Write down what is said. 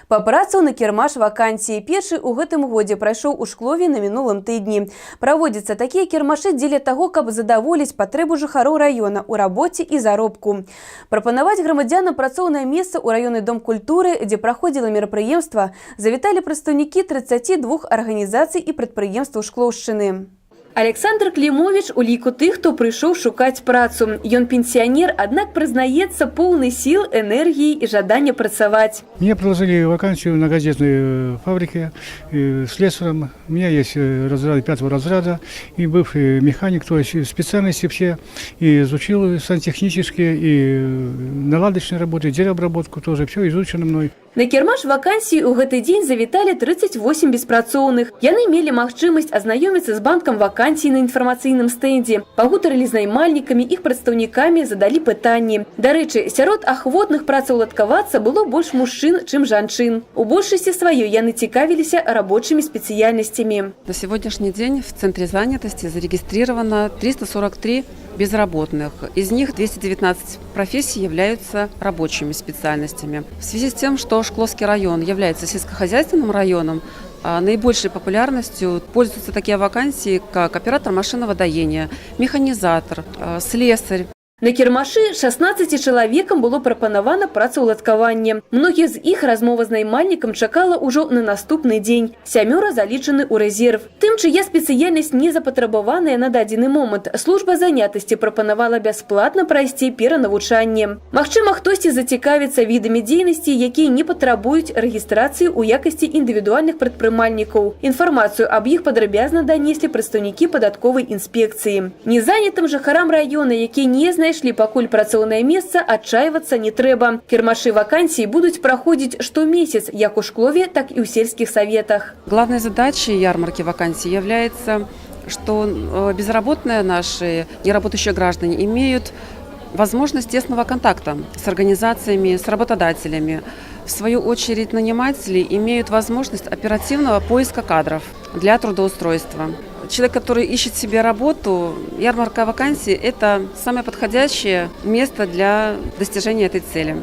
Па працу на кірмаш вакансій. Першы ў гэтым годзе прайшоў у Шклове на мінулым тыдні. Праводзяцца такія кірмашы дзеля таго, каб задаволіць патрэбу жыхароў раёна ў рабоце і заробку. Прапанаваць грамадзянам працоўнае месца ў раённы дом культуры, дзе праходзіла мерапрыемства, завіталі прадстаўнікі 32 арганізацый і прадпрыемстваў Шклоўшчыны. Аляксандр Клімовіч у ліку тых, хто прыйшоў шукаць працу. Ён пенсіянер, аднак прызнаецца, поўны сіл, энергіі і жадання працаваць. Мне предложили вакансию на газетной фабрике слесарем. У меня есть разряд пятого разряда и бывший механик, то есть специальности все. И изучил сантехнические, и наладочные работы, деревообработку тоже. Все изучено мной. На кірмаш вакансій у гэты дзень завіталі 38 беспрацоўных. Яны мелі магчымасць азнаёміцца з банкам вакансій на інфармацыйным стэндзе, пагутарылі з наймальнікамі, іх прадстаўнікамі, задалі пытанні. Дарэчы, сярод ахвотных працаўладкавацца было больш мужчын, чым жанчын. У большасці сваёй яны цікавіліся рабочымі спецыяльнасцямі. На сегодняшний день в Центре занятости зарегистрировано 343 безработных. Из них 219 профессий являются рабочими специальностями. В связи с тем, что Шкловский район является сельскохозяйственным районом, наибольшей популярностью пользуются такие вакансии, как оператор машинного доения, механизатор, слесарь. На кірмашы 16 чалавекам было прапанавана працаўладкаванне. Многіх з іх размова з наймальнікам чакала ўжо на наступны дзень. Сямёра залічаны ў рэзерв. Тым, чыя спецыяльнасць не запатрабаваная на дадзены момант, служба занятасці прапанавала бясплатна прайсці перанавучанне. Магчыма, хтосьці зацікавіцца відамі дзейнасці, якія не патрабуюць рэгістрацыі ў якасці індывідуальных прадпрымальнікаў. Інфармацыю аб іх падрабязна данеслі прадстаўнікі падатковай інспекцыі. Незанятым жыхарам раёна, якія не знайшлі пакуль працоўнае месца, адчайвацца не трэба. Кірмашы вакансій будуць праходзіць штомесяц як у Шклове, так і ў сельскіх саветах. Главной задачей ярмарки вакансий является, что безработные наши, неработающие граждане имеют возможность тесного контакта с организациями, с работодателями. В свою очередь, наниматели имеют возможность оперативного поиска кадров для трудоустройства. Человек, который ищет себе работу, ярмарка вакансий – это самое подходящее место для достижения этой цели.